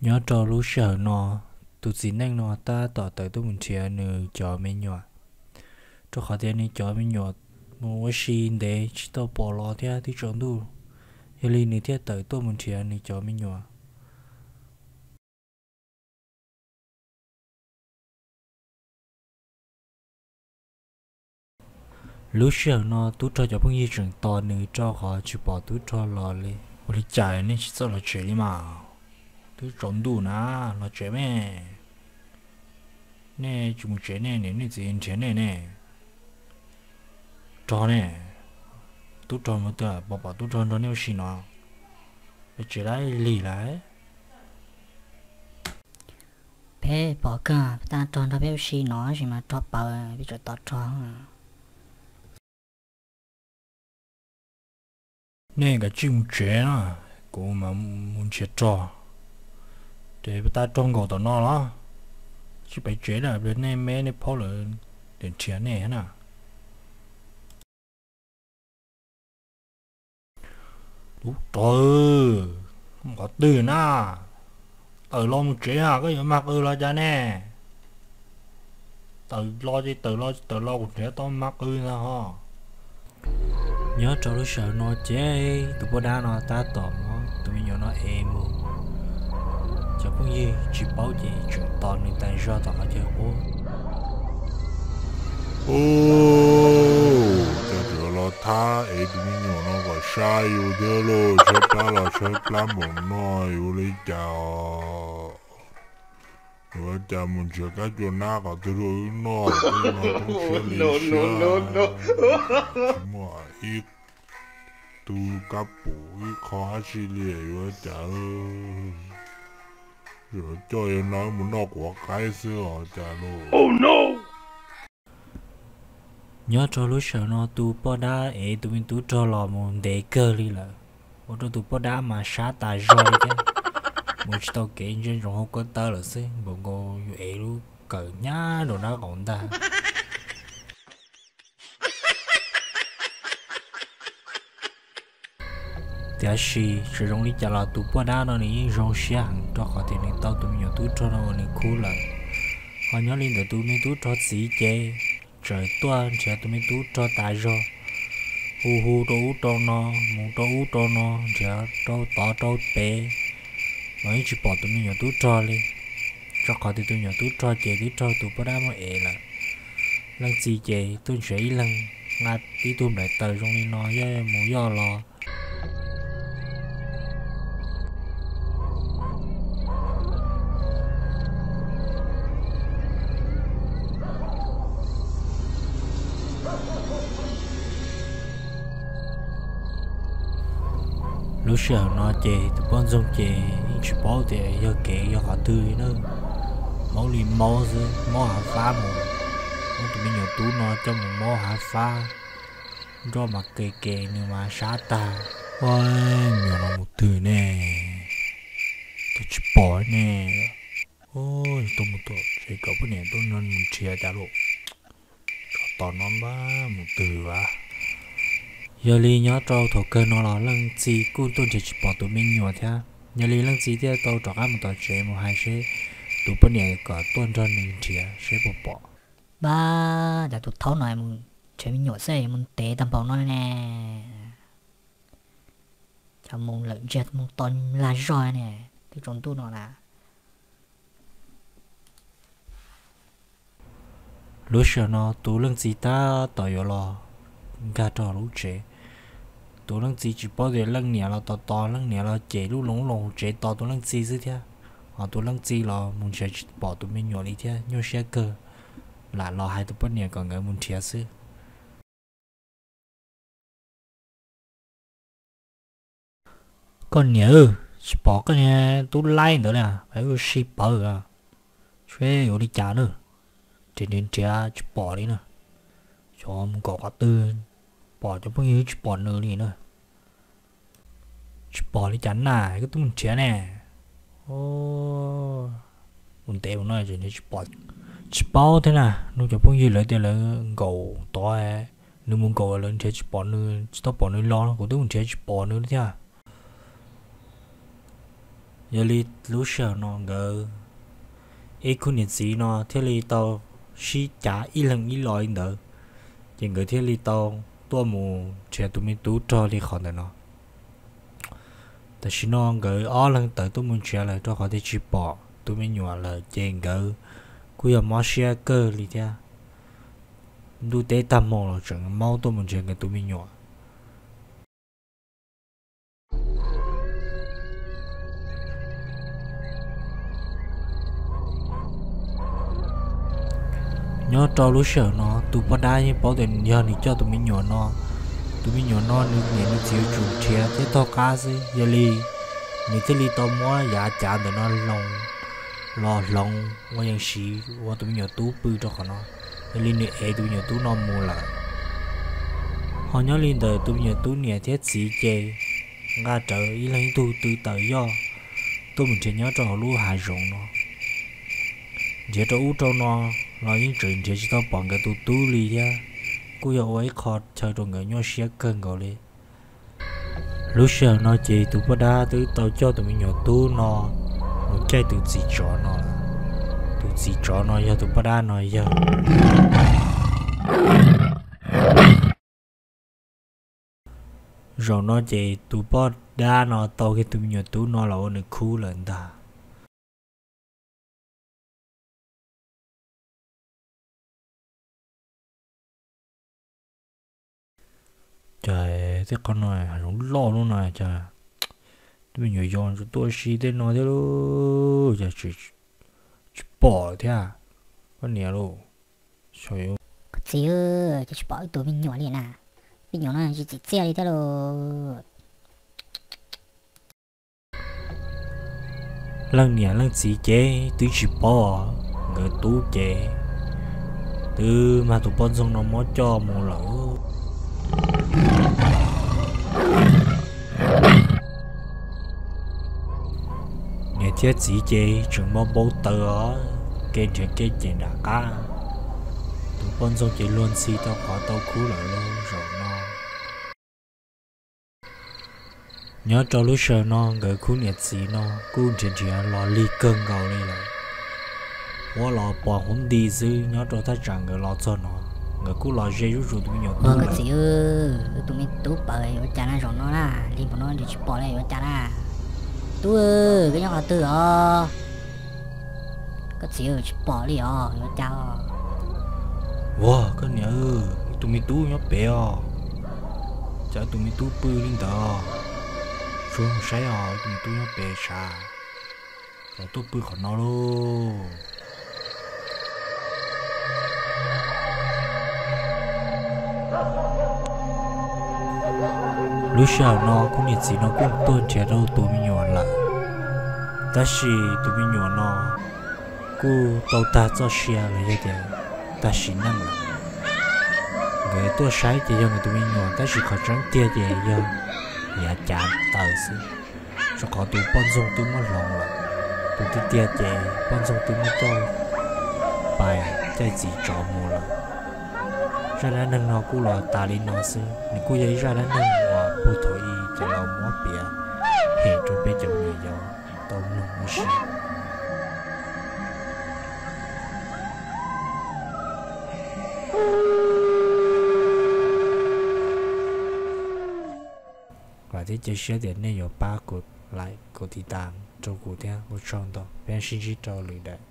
Nyob rau lub sij hawm no, tus txiv neej no tab tom tawm tuaj mus nrhiav nws cov me nyuam, rau qhov tias nws cov me nyuam mus ua si ntev tsis tau pom los thiab twb tsaus ntuj, yog li nws thiaj tawm tuaj mus nrhiav nws cov me nyuam. Lub sij hawm no tub rog cov phooj ywg tseem tos nws rau qhov tsis pom tub rog los li. Ua li cas nej tsis txawj los tsev li mas? Twb tsaus ntuj na, los tsev me. Nej tsis mus tsev nej niam nej txiv nrhiav nej ne. Rog ne, tub rog mus twg pom pom tub rog nrog nej ua si no? Peb tsev lab lig lawm. Peb pom kawg, tab rog nrog peb ua si no tab sis mas rog pawv, peb tseem tos rog. Nej kav tsij mus tsev na, kuv mas mus nrhiav rog. Ces tab rog nkaum tom no los, tsij pem tsev na, nej me nej phaub lawm, nrhiav nej na. Tub rog, qhov twg na? Tawm los mus tsev, koj yuav mag qw los cas ne? Tawm los ces tawm los, tawm los kuv nrhiav tau mag qw ntag ho. Nyob rau lub sij hawm no ces tus poj dab no tab tom muab tus me nyuam no ev mus. Cov phooj ywg tsis paub ces tseem tos nws tas zog tom qhov chaw qub. Ub, cas tseem los thab ev tus me nyuam no kom sab yus thiab lauj, tshaib plab los tshaib plab npaum no yuav li cas os? Yuav cas mus nrhiav kab cua nab qhov twg rau wb noj, twb no toob siab li siab, tsis muaj ib tug kab pum ib qho dab tsi li, yuav cas yuav coj no mus noj quav qaib xwb os cas lauj. Nyob rau lub sij hawm no tus poj dab ev tus me tub rog los mus ntev kawg li lawm, ua rau tus poj dab mas sab tas zog li thiab, mus tsis tau kev, ntsia ntsoov hauv ko taw lawm xwb, npaum nkaus yus ev lub kawm hnyav rau nraub qaum ntag. Tiam sis txawm zoo li cas los tus poj dab no nws yeej zoo siab heev rau qhov tias nws tau tus me nyuam tub rog no ua nws khub lawm. Ho nyob li ntawm tus me tub rog txiv ces tseem tuaj nrhiav tus me tub rog tas zog, hu hu rau ub rau no, mus rau ub rau no, nrhiav rau tod rau pem, los yeej tsis pom tus me nyuam tub rog li, rau qhov tias tus me nyuam tub rog ces twb raug tus poj dab muab ev lawm. Leej txiv ces tuaj nrhiav ib leeg nqa tib tug nplaim taws zoo li no yoj mus yoj los. Lub sij hawm no ces tus poj ntxoog ces yeej tsis paub tias yog kev yog qhov twg li na, maub li maub xwb, maub hav fab mus, muab tus me nyuam tub no coj mus maub hav fab, nroj mas ke ke nws mas sab tag. Ua, me nyuam no mus twg ne? Twb tsis pom ne. Tuaj mus tom tsev kom poj niam tuaj nrog mus nrhiav cas lauj. Tsov tom no npab mus twg as. Yog li nyob rau thaum kawg no los leej txiv kuj tuaj nrhiav tsis pom tus me nyuam thiab. Yog li leej txiv thiaj tau rov qab mus tom tsev mus hais seb tus poj niam kom tuaj nrog nws nrhiav seb puas pom. Npab, cas tus thaub no mus nrhiav me nyuam xwb mus ntev tag npaum no ne. Cas mus lawm ntsiag mus to lag zog ne, twb tsaus ntuj no na. Lub sij hawm no tus leej txiv tab tom yuav los nkag rau lub tsev. Tus leej txiv tsis paub tias leej niam los tos tos, leej niam los cem lub loo loo tsev tos tus leej txiv xwb thiab. Ho tus leej txiv los mus nrhiav tsis pom tus me nyuam li thiab, nyuaj siab kawg, lam los hais tus poj niam kom nkawd mus nrhiav xwb. Koj niam, tsis pom koj niag tub laib ntawd li, peb ua si pawg, seb yuav li cas na. Nrhiav nrhiav nrhiav tsis pom li na. Xyov mus nkaum qhov twg, pom cov phooj ywg tsis pom nws li na. Tsis pom li cas na, koj twb mus nrhiav ne. Ua ntev ua no tsis pom, tsis paub thiab na. Nws cov phooj ywg lawv tias lawv nkaum tod, nws mus nkaum lawv nrhiav tsis pom nws, tsis tau pom nws los, kuv twb mus nrhiav tsis pom nws li thiab. Yog li lub sij hawm no nkawd ib khub niam txiv no thiaj li tau sib cav ib leeg ib lo li ntawd, ces nkawd thiaj li tau tuaj mus nrhiav tus me tub rog li qhov ntawm no. Tam sim no nkawd ob leeg tawm tuaj mus nrhiav lawm rau qhov tias tsis pom tus me nyuam lawm ces nkawd kuj yog mob siab kawg li thiab. Ntuj teb tag hmo los tseem maub tuaj mus nrhiav nkawd tus me nyuam. Nyob rau lub sij hawm no tus poj dab yeej paub tias yog nws coj tus me nyuam no, tus me nyuam no nws niam nws txiv yuav tsum nrhiav thiab tog qab xwb. Yog li nws thiaj li tau muab yav cav ntawm no los hloov ua yees siv ua tus me nyuam tub pw rau qhov no. Yog li nws ev tus me nyuam tub no mus lawm. Ho nyob li ntawm tus me nyuam tub niam thiab txiv ces nqa rawv ib leeg ib tug tw tawm yoj tuaj mus nrhiav nyob rau hauv lub hav zoov no. Nrhiav rau ub rau no los yeej tseem nrhiav tsis tau pom nkawd tus tub li thiab, kuj yog ua ib qho chaw rau nkawd nyuaj siab kawg nkaus li. Lub sij hawm no ces tus poj dab twb tau coj tus me nyuam tub no mus caij tus txiv tsov no lawm. Tus txiv tsov no yog tus poj dab no yawg. Zaum no ces tus poj dab no tau kiag tus me nyuam tub no los ua nws khub lawm ntag. Cas tej qhov no hav zoov loj lub no cas, tej me nyuam yos tuaj si tej no thiab lauj, cas tsis pom thiab. Koj niam lauj, koj txiv, cas tsis pom wb tus me nyuam li na? Me nyuam no tsis tsim txiaj li thiab lauj. Leej niam leej txiv ces twb tsis paub, nkawd tub ces twb mag tus poj ntxoog no muab coj mus lawm. Niam thiab txiv ces tseem npau npau taws os, kev nrhiav kev cem nram qab. Tus poj ntxoog ces luag ntxhi tau qhov tau khub lawm lauj zaum no. Nyob rau lub sij hawm no nkawd khub niam txiv no kuj nrhiav nrhiav los lig kawg nkaus li lawm. Huab los pom huv nti xwb, nyob rau thaj tsam nkawd los txog no, nkawd kuj los ze zuj zus tus me nyuam tub lawm. Koj txiv, wb tus me tub pawv yuav cas na, zaum no na, lig npaum no nrhiav tsis pom li yuav cas na? Tub, koj nyob qhov twg os? Koj txiv, tsis pom li os, yuav cas os? Ua koj niam, wb tus me tub nyob pem os. Cas wb tus me tub pw li ntawd? Tsuag mus saib os, wb tus me tub nyob pem sav, cas tuaj pw qhov no lauj. Lub sij hawm no khub niam txiv no kuj tuaj nrhiav tau tus me nyuam lawm, tab sis tus me nyuam no kuj tau tag txoj sia los yog tias tag sim neej lawm. Nkawd tuaj saib ces yog nkawd tus me nyuam, tab sis qhov tseeb tiag ces yog yav cav taws xwb, rau qhov tus poj ntxoog twb muab hloov lawm. Tus tiag tiag ces poj ntxoog twb muab coj pais caij txiv tsov mus lawm. Zaj dab neeg no kuj los tas li no xwb, nws kuj yog ib zaj dab neeg uas puag thaum ub cov laus muab piav hem rau peb cov me nyuam yaus tau mloog ua si. Vam thiab cia siab tias nej yuav pab kuv like, kuv tiv tas rau kuv thiab, ua tsaug ntau, peb sib ntsib rau lwm daim.